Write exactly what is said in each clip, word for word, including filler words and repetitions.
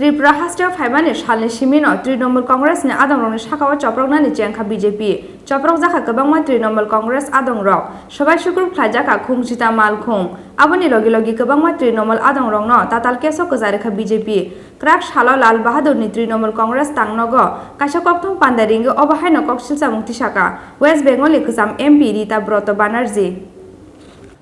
Tripura hasteo phaimani salni simino Trinamool Congress ni adongrokni sakao chopropnani chengkha B J P. Chopropjakha kwbangma Trinamool Congress adongrok. Swbai sukrub khlaijakha khungchita malkhung. Aboni logi logi kwbangma Trinamool adongrokno tatal keso kwcharikha B J P. Kwrak salo Lal Bahadurni Trinamool Congress tangnogo kaisa kokthum panda ringwi obo haino koksil chamung tisakha West Bengal ni kwcham M P Rita Broto Banerjee.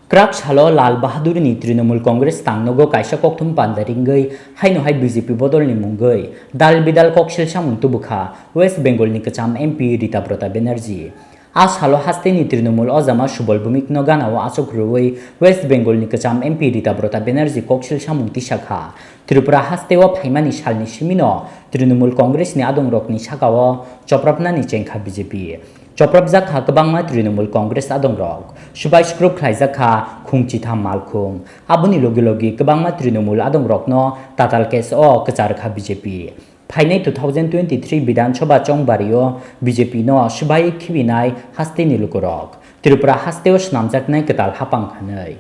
Kwrak salo Lal Bahadurni Trinamool Congress tangnogo kaisa kokthum panda ringwi haino hai B J P bodolni mungwi dal bidal koksil samung tubukha West Bengal ni kwcham M P Rita Brota Banerjee. A salo hasteni Trinamool ojama Subal Bhumikno ganao achuk rwui West Bengal ni kwcham M P Rita Brota Banerjee koksil samung tisakha. Tripura hasteo phaimani salni simino Trinamool Congress ni adongrokni sakao chopropnani chengkha B J P. Chopropjak kha kwbangma Trinamool Congress adongrok. Swbai sukrub khlaijak kha khungchitham malkhung. Aboni logi logi kwbangma Trinamool adongrokno tatal case o kwchar kha B J P. Phainai two thousand twenty-three Bidhan Sabha chongbario B J P no swbai khibinai hasteni lukurok. Tripura hasteo swnamjaknai kwtal hapang khanwi.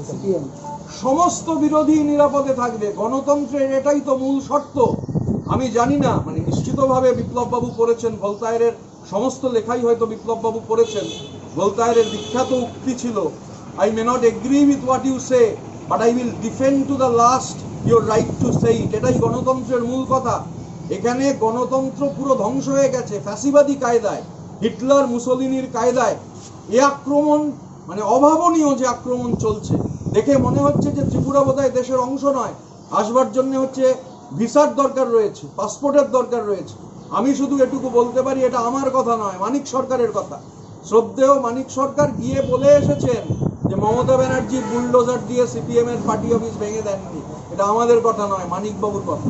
CPM. সমস্ত বিরোধী নিরাপদে থাকবে, গণতন্ত্রের এটাই তো মূল শর্ত। আমি জানি না, মানে, নিশ্চিতভাবে বিপ্লব বাবু পড়েছেন, ভোল্তায়ারের সমস্ত লেখাই হয়তো বিপ্লব বাবু পড়েছেন। ভোল্তায়ারের বিখ্যাত উক্তি ছিল, "I may not agree with what you say, but I will defend to the last your right to say it." এটাই গণতন্ত্রের মূল কথা। এখানে গণতন্ত্র পুরো ধ্বংস হয়ে গেছে ফ্যাসিবাদী কায়দায়, হিটলার মুসোলিনির কায়দায়। এ আক্রমণ, মানে, অভাবনীয় যে আক্রমণ চলছে, দেখে মনে হচ্ছে যে ত্রিপুরা বোধহয় দেশের অংশ নয়। আসবার জন্য হচ্ছে ভিসার দরকার রয়েছে, পাসপোর্টের দরকার রয়েছে। আমি শুধু এটুকু বলতে পারি, এটা আমার কথা নয়, মানিক সরকারের কথা। শ্রদ্ধেয় মানিক সরকার গিয়ে বলে এসেছেন যে মমতা ব্যানার্জি বুলডোজার দিয়ে সিপিএম এর পার্টি অফিস ভেঙে দেননি। এটা আমাদের কথা নয়, মানিক বাবুর কথা।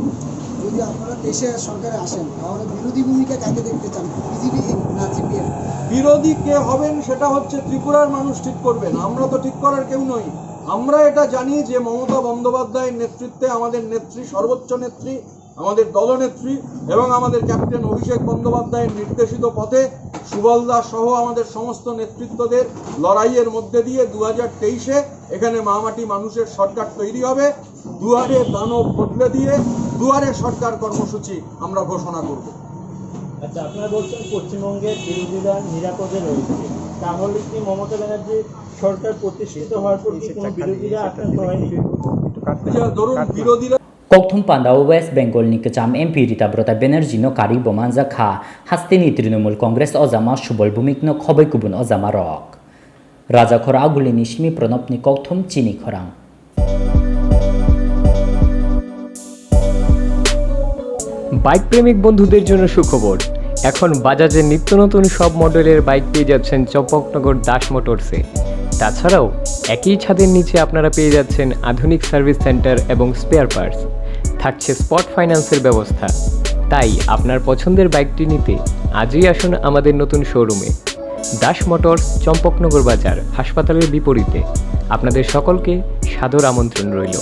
যদি আপনারা দেশে সরকারে আসেন, তাহলে বিরোধী ভূমিকা কাকে দেখতে চান, বিজেপি না সিপিএম? বিরোধী কে হবেন, সেটা হচ্ছে ত্রিপুরার মানুষ ঠিক করবেন, আমরা তো ঠিক করার কেউ নই। আমরা এটা জানি যে মমতা বন্দ্যোপাধ্যায়ের নেতৃত্বে আমাদের নেত্রী, সর্বোচ্চ নেত্রী, আমাদের দলনেত্রী এবং আমাদের ক্যাপ্টেন অভিষেক বন্দ্যোপাধ্যায়ের নির্দেশিত পথে সুবলদা সহ আমাদের সমস্ত নেতৃত্বদের লড়াইয়ের মধ্যে দিয়ে দু হাজার তেইশে এখানে মা মাটি মানুষের সরকার তৈরি হবে। দুয়ারে দানব বদলে দিয়ে দুয়ারে সরকার কর্মসূচি আমরা ঘোষণা করব। আচ্ছা, আপনারা বলছেন পশ্চিমবঙ্গের বিরোধীরা নিরাপদে রয়েছে, তাহলে কি মমতা ব্যানার্জির সরকার প্রতিষ্ঠিত হওয়ার পর কি কোনো বিরোধীরা আক্রান্ত হয়নি? আচ্ছা, ধরুন, বিরোধীরা Kokthum pandao West Bengal ni kwcham M P Rita Brota Banerjee no karwi bo manjak kha hasteni Trinamool Congress ojama Subal Bhumik no khoboi kubun ojama rok. Rajakhor Aguli ni simi Pranab ni kokthum chini khorang. Bike প্রেমিক বন্ধুদের জন্য সুখবর। এখন বাজাজের নিত্য নতুন সব মডেলের বাইক পেয়ে যাচ্ছেন চম্পকনগর দাস মোটরসে। তাছাড়াও একই ছাদের নিচে আপনারা পেয়ে যাচ্ছেন আধুনিক সার্ভিস সেন্টার এবং স্পেয়ার পার্টস। থাকছে স্পট ফাইন্যান্সের ব্যবস্থা। তাই আপনার পছন্দের বাইকটি নিতে আজই আসুন আমাদের নতুন শোরুমে। দাস মোটরস, চম্পকনগর বাজার, হাসপাতালের বিপরীতে। আপনাদের সকলকে সাদর আমন্ত্রণ রইল।